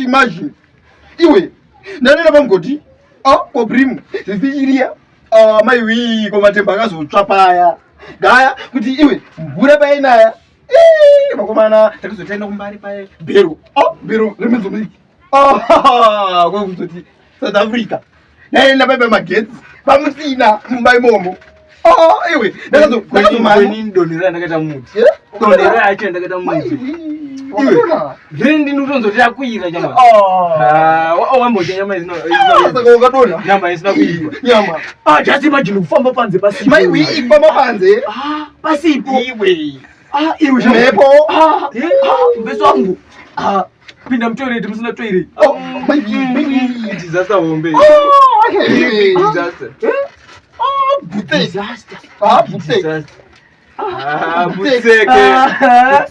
imagine iwe ndanena pamugoti ah, kobrim zvichiriya ah, maiwii komatemba akazotsva paya gaya kuti iwe mvura painaya vakomana takazotaenda kumbari paye bhero ah, bhero remenzomiki kwekuzoti South Africa ndaenda paipa magetsi pamusina mumba imomo. Oh, iwe ndakazokwenini donhero yandakaita muti donhero yacho yandakaita muti iwe then ndinotonzoti yakwira nyama. Ah, wambodya nyama isina saka wakadonha nyama isina kuibva. Nyama. Ah, just imagine kufamba panze pasipo. Mai wi kufamba panze. Ah, pasipo. Iwe. Ah, iwe mhepo. Ah, ah, mveso wangu. Ah, pinda mutoilet musina toilet. Oh, mai wi. Disaster hombe. Oh, okay. Disaster. Oh, bute. Disaster. Ah, bute. Disaster. Ah, butseke. Ah.